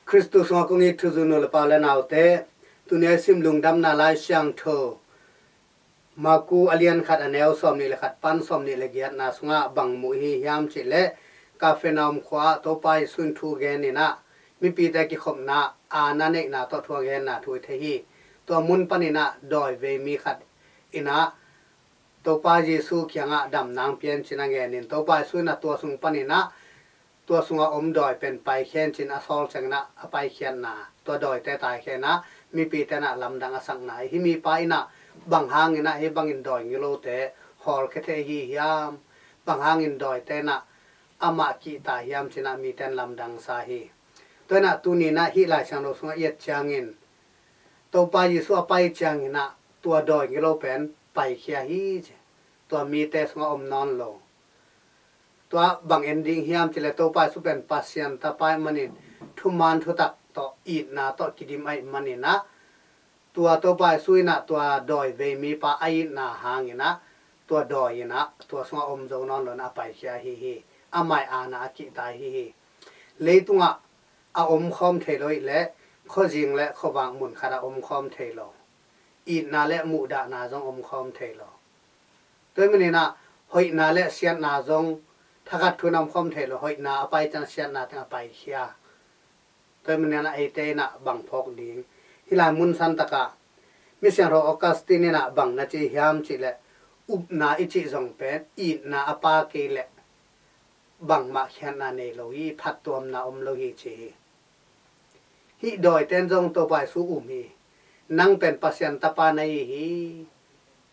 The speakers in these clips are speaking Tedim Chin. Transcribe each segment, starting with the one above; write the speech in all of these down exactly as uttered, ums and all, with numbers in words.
Khristu sungah kong it thuzui nu le pa u le naute, tuni a i sim Lungdamna Lai Siangtho Marku a lian khat, a neu sawmnih le khat pan sawmnih le giatna sungah bang mu i hi hiam cih leh, Kapernaum khua-ah Topa Jesuh in thu gen in ah, mipite kikhopna, aana neihna tawh thu a genna thu i thei hi. Tua mun panin ah dawi vei mi khat in ah Topa Jesuh kiangah damna hong pia in ci-in a ngen in, Topa Jesuh in ah tua sung panin ah tua sungah om dawi pen paikhia in ci-in a sawl ciangin ah a paikhiatna, tua dawite taikhia in ah mipite in ah lamdang a sakna hi. Hih mipa in ah bang hangin ah hih bangin dawi ngilote hawlkhia thei ahi hiam, bang hangin dawite in ah amah kihta hiam ci-in ah mite in lamdang sa hi. Tua in ah tuni in ah hih Lai Siangtho sungah i et ciangin, Topa Jesuh a pai ciangin ah tua dawi ngilo pen paikhia hi ci. Tua mite sungah om nawn lo. Tua bang en ding hiam cih leh, Topa Jesuh pen Pasian Tapa ahih manin, thuman thutak tawh, itna tawh kidim ahih manin ah, tua Topa Jesuh in ah tua dawi vei mipa a itna hangin ah, tua dawi in ah tua sungah om zo nawn lo in a paikhia ahi hi. Amah i aana a kihta ahi hi. Leitungah a omkhawm thei lo ahih leh, khuazing le khuavak mun khatah a omkhawm thei lo. Itna le muhdahna zong omkhawm thei lo. Tua ahih manin ah hoihna le siatna zong thakhat thu-in a omkhawm thei lo. Hoihna a pai ciang siatna teng a paikhia. Tua ahih manin ah eite in ah bang phawk ding? Hih lai mun santakah Misiangtho Augustine in ah bang na ci hiam cih leh, upna i cih zong pen itna a pa kei leh bangmah khiatna nei lo hi, phattuamna om lo hi ci hi. Hih dawite in zong Topa Jesuh um hi. Nang pen Pasian Tapa na hi hi.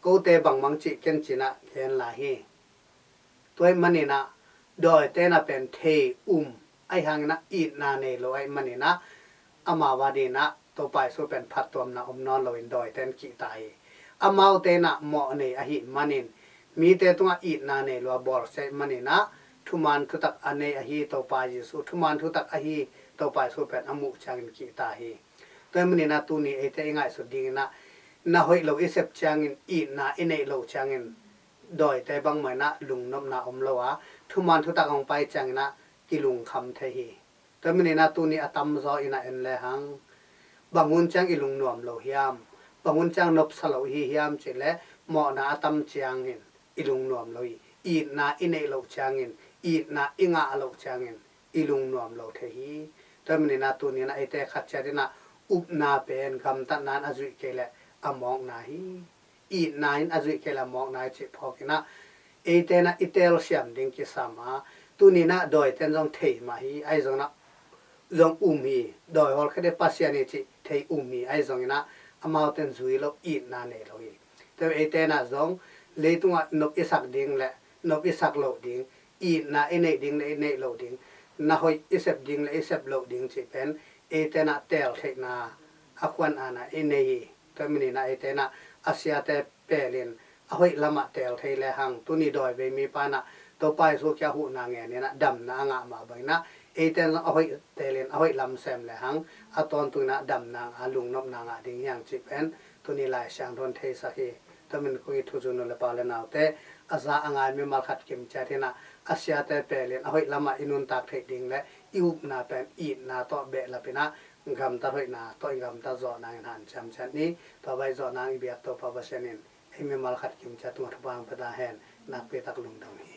Kote bangmah hong cih ken ci-in ah gen lai hi. Tua ahih manin ah dawite in ah pen thei um ahih hangin ah itna nei lo ahih manin ah, amau adingin ah Topa Jesuh pen phattuamna om nawn lo in dawite in kihta hi. Amaute in ah mawh nei ahih manin, mite tungah itna nei lo a bawlsia ahih manin ah, thuman thutak a nei ahi Topa Jesuh, thuman thutak ahi Topa Jesuh pen a muh ciangin kihta hi. Tua ahih manin ah tuni eite i ngaihsut dingin ah, na hoih lo i sep ciangin, itna i neih loh ciangin, dawite bangmah in ah lungnopna om lo a, thuman thutak hong pai ciangin ah kilungkham thei hi. Tua ahih manin ah tuni a tamzaw in ah en lehang, bang hun ciang i lungnuam lo hiam, bang hun ciang nopsa lo i hi hiam cih leh, mawhna a tam ciangin i lungnuam lo hi. Itna i neih loh ciangin, itna i ngah loh ciangin i lungnuam lo thei hi. Tua ahih manin ah tuni in ah eite khat ciat in ah upna pen gamtatna in a zuih kei leh a mawkna hi. Itna in a zuih kei leh a mawkna hi cih phawk in ah, eite in ah i telsiam ding kisam a, tuni in ah dawite in zong thei mah hi, ahi zongin ah zong um hi. Dawi hawlkhia ding Pasian hi cih thei um hi, ahi zongin ah amaute in zui lo, itna nei lo hi. Tua eite in ah zong leitungah nop i sak ding le nop i sak loh ding, itna i neih ding le i neih loh ding, na hoih i sep ding le i sep loh ding cih pen eite in ah teel theihna a khuan ana i nei hi. Tua ahih manin ah eite in ah a siate pelin a hoih lamah teel thei lehang, tuni dawi vei mipa in ah Topa Jesuh kiang huhna ngen in ah damna a ngah mah bangin ah, eite in zong a hoih teelin a hoih lam sem lehang, a tawntung in ah damna a lungnopna ngah ding hi hang cih pen tuni Lai Siangtho in theisak hi. Tua ahih manin kong it thuzui nu le pa u le naute, a za a ngai mimal khat kim ciat in ah, a siate pelin a hoih lamah i nuntak theih ding le i upna pen itna tawh behlap in ah, gamtat hoihna tawh i gamtat zawh nangin hanciam ciat ni. Tua bang i zawh nang i biak Topa Pasian in ei mimal khat kim ciat tungah thupha hong pia ta hen. Nakpi tak lungdam hi.